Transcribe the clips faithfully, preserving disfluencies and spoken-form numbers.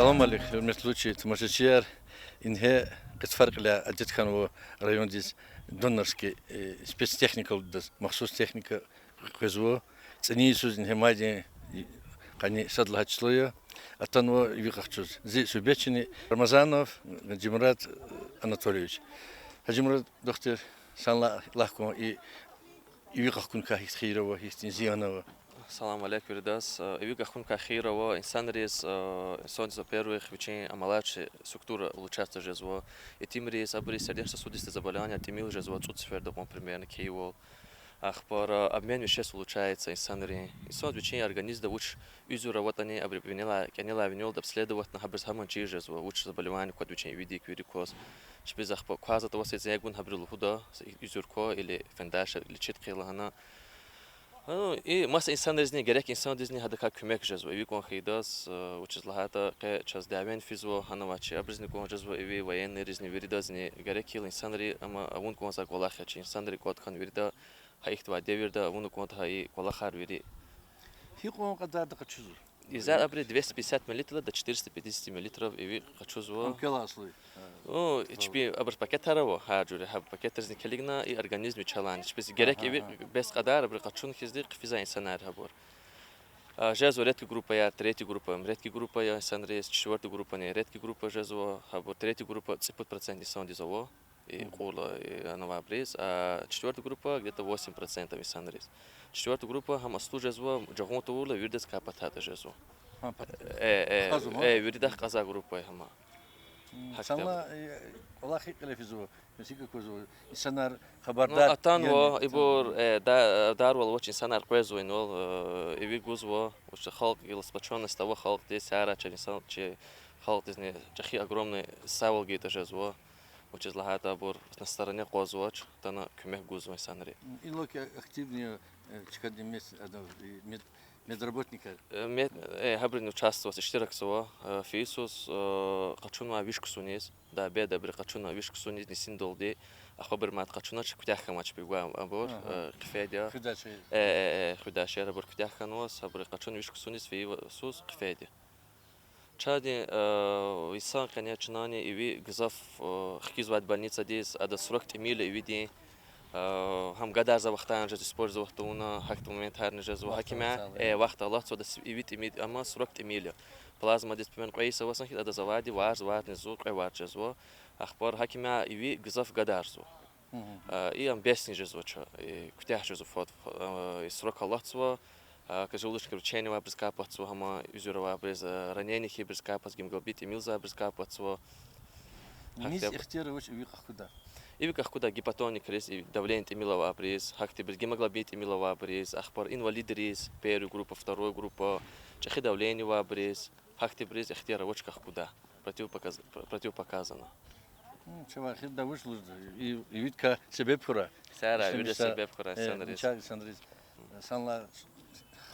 Салам алейк, гьуьрметлу чи тамашачияр. Ингье къецфар кьиляй адет хьанва райондиз донорский, э, спецтехника лугьудаз, махсус техника къвезва. ЦӀинин йисуз, ингье майдин къанни сад лагьай число я. Атанва иви къахчуз. Зи суьгьбетчини Рамазанов Гьажимурад Анатольевич. Гьажимурад духтур, санлай лагь кван, и иви къахкуникай гьихьтин хийир ава, гьихьтин зиян ава? Салам алейк виридаз. Э, иви къахкуникай хийир ава инсанриз, э, инсандиз, во-первых, вичин омолаживающая структура улучшаться жезва. Итимриз, абуруз сердечно-сосудистый заболевание тӀимил жезва, цӀуд сеферда кьван примерно кхьейвал. Ахпа, э, обмен веществ улучшается инсанрин. Инсандиз вичин организмда вуч уьзуьр аватӀани, абуру винелай, кӀанелай винелди обследовать авуна, гьабуруз гьамни чир жезва, вуч заболевание кватӀа вичин ивидик, вири кваз. Чпиз ахпа кваз атӀаваз зегьнегун гьабуру лугьуда, уьзуьр ква или фендаш лечить хъия лагьана. Ну, и маса инсанризни, герек инсандизни гьадакай куьмек жезва иви кьван хъийидаз, э, вучиз лагьайтӀа къе чаз дявени физва, гьана авачир абурузни кӀан жезва иви, военныйризни, виридазни герек я инсанри, амма авун кӀанзавай кӀвалах я чи инсанри кӀватӀ хьана вирида, гьа ихьтин девирда авуна кӀанда гьа и кӀвалахар вири. Гьикьван кьадарда къачузва? Иза абуру двести пятьдесят миллилитрдалди четыреста пятьдесят миллилитров иви къачузва. Ам квелай аслу я? Ну, чпи абур пакетар ава, гьар жуьре, гьа пакетризни килигна, и организмдиз чалани. Чпиз герек иви бес кьадар абуру къачун хьизди хъфизвай инсанар гьабур. А, жезва редкий группаяр, третий группа, редкий группа я инсанриз, четвёртый группани редкий группа жезва, гьабур третий группа цӀипуд процент инсандиз ава, и кьурла, и, ана авайбуруз, а четвёртый группа где-то восемь процентов инсанриз. Четвёртый группа гьам аслу жезва, жагъун тавурла виридаз капать атӀа жезва. Э, э, э, виридахъ кьазвай группа я гьам. Санлай, э, кӀвалах гьикӀ кьиле физва, гьикӀ аквазва, инсанар хабардар, ну, атанва, ибур, э, да-, дарвал авач инсанар къвезва инвал, э, иви гузва, вуч халкь гила сплочённость ава халкьдиз, сагърай чаз инсан, чи халкьдизни чӀехи огромный сагъвал гайитӀа жезва. Вучиз лагьайтӀа абур на стороне къвазвач, атана куьмек гузва инсанри. Иллаки активный, э, чкадин мед-, ада, и мед-, медработникар. Э, мед-, э, гьабуру участвовать, иштиракзава, э, фейи йисуз, э, къачунвай виш ксуниз, да, беда абуру къачуна виш ксуниз нисиндалди, ахпа абур мад къачунач, куьтягь хьанвач бегвай абур, э, хъфейди я. Э, э, э, хуьдачир абур куьтягь хьанваз, абуру къачуна виш ксуниз фейи йисуз хъфейди я. Чандин, э, инсан къене чнани иви гзаф, э, хкизвайди больницадиз, ада срок тӀимил я ивидин, э, гьам гадарзавай вахтарни жез использовать тавуна, гьахьтин моментарни жезва, гьакимя, э, вахт алатзава, ада с-, иви тӀимил, амма срок тӀимил я. Плазмадиз, примерно, кьве йис авасан хьи, адаз авайди варз, варзни зун кьве варз жезва. Ахпа гьакимя иви гзаф гадарзава. А, и ам бесни жезва ча, и куьтягь жезва фад, а, и срок алатзава, а, поджелудочный кровотечение авайбуруз капать ийизва, гьам уьзуьр авайбуруз, а, ранение хьайибуруз капать ийизва, гемоглобин тӀимил авайбуруз капать ийизва. Низ ихтияр авач иви къахкуда? Иви къахкуда гипотоникриз, и давление тӀимил авайбуруз, гьахьтинбуруз, гемоглобин тӀимил авайбуруз, ахпа инвалидриз, первый группа, второй группа, чӀехи давление авайбуруз, гьахьтинбуруз ихтияр авач къахкуда. Противопоказ-, противопоказано. М, чавай эхирда вуч лугьуда? И, ивидикай себеб хьурай. Сагърай, вирида себеб хьурай, э, инсанриз. Санлай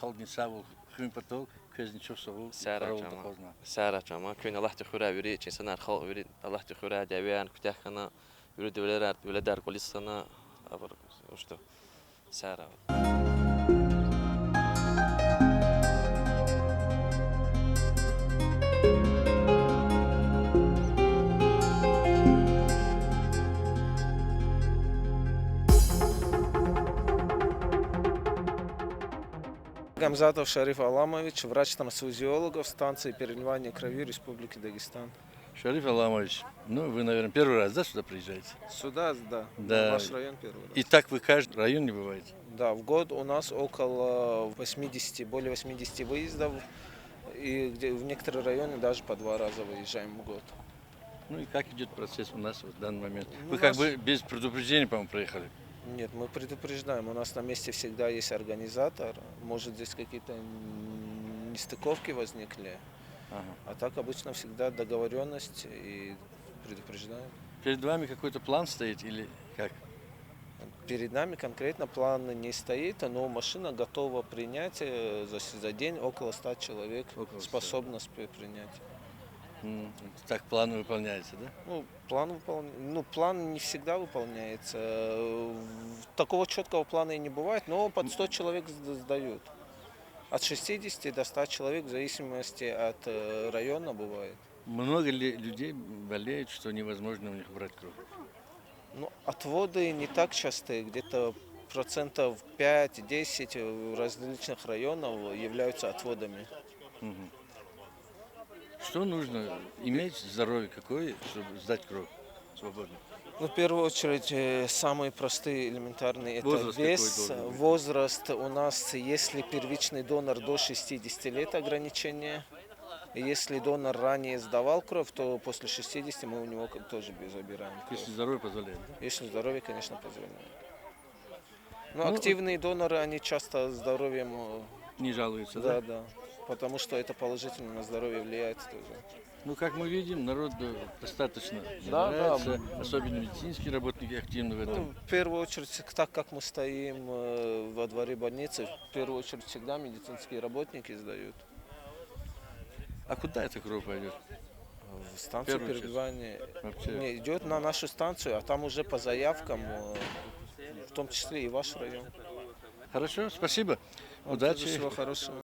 халкьдин сагъвал хуьн патал квезни чухсагъул, сагърай, къаравул чама. Сагърай, чама. Куьн Аллагьди хуьрай вири, чи инсанар, халкь вири Аллагьди хуьрай, дявеяр куьтягь хьана, вири веледар, веледар кӀвализ хьана, абур, что, сагърай. Гамзатов Шариф Аламович, врач-трансфузиолог станции переливания крови Республики Дагестан. Шариф Аламович, ну, вы, наверное, первый раз, да, сюда приезжаете? Сюда, да. Да. В наш район первый раз. И так вы каждый район не бываете? Да, в год у нас около восьмидесяти, более восьмидесяти выездов. И где, в некоторые районы даже по два раза выезжаем в год. Ну и как идёт процесс у нас в данный момент? Ну, вы как бы без предупреждения, по-моему, приехали. Нет, мы предупреждаем. У нас на месте всегда есть организатор. Может, здесь какие-то, м, нестыковки возникли. Ага. А так обычно всегда договорённость и предупреждаем. Перед вами какой-то план стоит или как? Перед нами конкретно план не стоит, но машина готова принять, э, за с-, за день около ста человек. Около ста. Способна спе-, принять. М, так план выполняется, да? Ну, план выпол-, ну, план не всегда выполняется. Э, в-, такого чёткого плана и не бывает, но под сто человек сд-, сдают. От шестидесяти до ста человек, в зависимости от э, района бывает. Много ли людей болеют, что невозможно у них брать кровь? Ну, отводы не так часто, где-то процентов пять-десять в различных районах являются отводами. Мгм. Что нужно иметь, здоровье какое, чтобы сдать кровь свободно? Ну, в первую очередь, э, самые простые, элементарные, это Возраст какой вес, должен быть? Возраст у нас, если первичный донор до шестидесяти лет ограничение, и если донор ранее сдавал кровь, то после шестидесяти мы у него к- тоже бе- забираем кровь. Если здоровье позволяет, да? Если здоровье, конечно, позволяет. Ну, Ну, активные доноры, они часто здоровьем... э, Не жалуются, да? Да, да. Потому что это положительно на здоровье влияет тоже. Ну, как мы видим, народ э, достаточно Да, да. Занимается, особенно медицинские работники активны в этом. Ну, в первую очередь, так как мы стоим э, во дворе больницы, в первую очередь всегда медицинские работники сдают. А куда эта кровь пойдет? В станцию Первую часть. Перебивания. Вообще. Не, идет на нашу станцию, а там уже по заявкам, э, в том числе и ваш район. Хорошо, спасибо. Вам тоже Удачи. Всего хорошего.